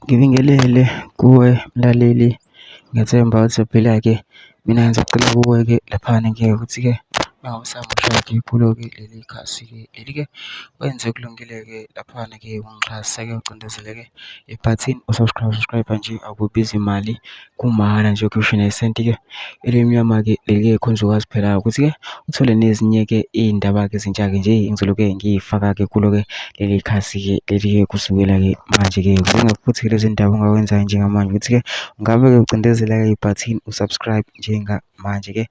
Ngibingelele kuwe mlaleli, ngethemba ukuthi uphila-ke. Mina ngizocela kuwe-ke laphana-ke ukuthi-ke mawusamusha-ke kulo-ke leli khasi-ke leli-ke wenze kulungile-ke laphana-ke ungixhase-ke ucindezele-ke ibhathini usubscribe nje, akubizi imali, kumahhala nje ukhishwe nesenti-ke elimnyama-ke leli-ke khona uzokwazi phela ukuthi-ke uthole nezinye-ke iy'ndaba-ke ezintsha-ke nje engizoloke ngiy'faka-ke kulo-ke leli khasi-ke leli-ke kusukela-ke manje-ke futhi-ke lezi ndaba ongakwenzayo njengamanje ukuthi-ke ungabe-ke ucindezela-ke ibhathini usubscribe njengamanje-ke.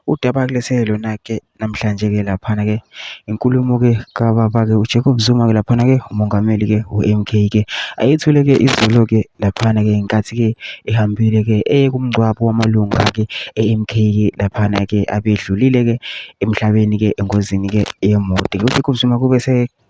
Udaba kulethele lona-ke namhlanje-ke laphana-ke inkulumo-ke kababa-ke uJacob Zuma-ke laphana-ke umongameli-ke we-MK-ke ayethule-ke izolo-ke laphana-ke ngenkathi-ke ehambile-ke kumngcwabo wamalunga-ke e-MK-ke laphana-ke abedlulile-ke emhlabeni-ke engozini-ke yemoto. UJacob Zuma kube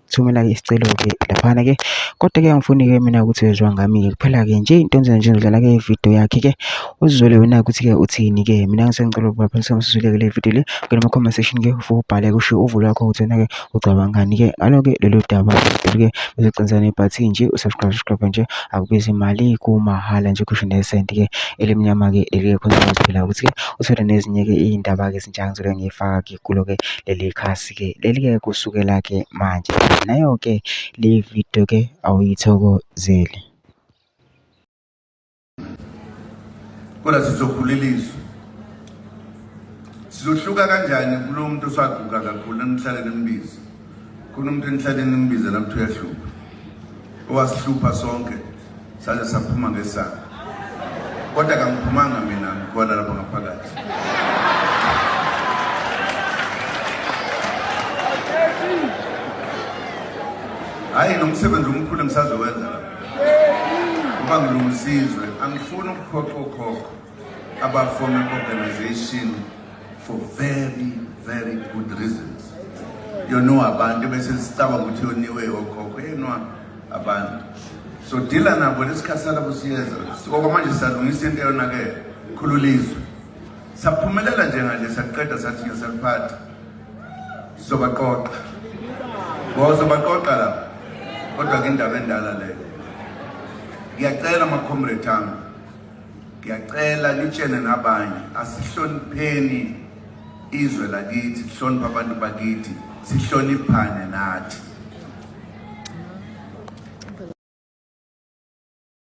thumela-ke isicelo-ke laphana-ke kodwa-ke angifuni-ke mina ukuthi wezwa ngami-ke kuphela-ke nje into enza nje ngidlala-ke ividiyo yakhe-ke uzizwele wena ukuthi-ke uthini-ke. Mina ngisengicela ukuba phela sisizwile-ke le video le kule ma-comment section-ke ufike ubhale kusho uvo lwakho ukuthi wena-ke ucabangani-ke ngalo-ke lelo daba-ke leli-ke bese ucindezela nebhathini nje usubscribe nje, akubizi imali, kumahhala nje ukhishwe nesenti-ke elimnyama-ke leli-ke khona uzokwazi phela ukuthi-ke uthole nezinye-ke iy'ndaba-ke ezintsha engizoke ngiy'faka-ke kulo-ke leli khasi-ke leli-ke kusukela-ke manje. Nayo-ke le video-ke awuyithokozeli. Kodwa sizokhulela izwe. Sizohluka kanjani kulo muntu osaguga kakhulu emhlaleni embizi? Kunomuntu emhlaleni embizi lapho uyahluka. Owasihlupha sonke saze saphuma ngesaka. Kodwa kangiphumanga mina ngikona lapha ngaphakathi. Hayi nomsebenzi omkhulu engisazowenza lapha. Ngoba ngilungisizwe, angifuni ukuphoqa okhokho aba-form organization for very, very good reasons. You know abantu bese sicabanga ukuthi yoniwe okhokho, yenwa abantu. So dila nabo lesikhathi labo siyeza. Okwamanje sisalungisa into yona-ke khululizwe. Saphumelela njenganje saqeda sathi ngesaliphatha. Sizobaqoqa. Sizobaqoqa lapha. Kodwa ke indaba endala leyo. Ngiyacela ama-comrade ami, ngiyacela litshene nabanye, asihlonipheni izwe lakithi, sihloniphe abantu bakithi, sihloniphane nathi.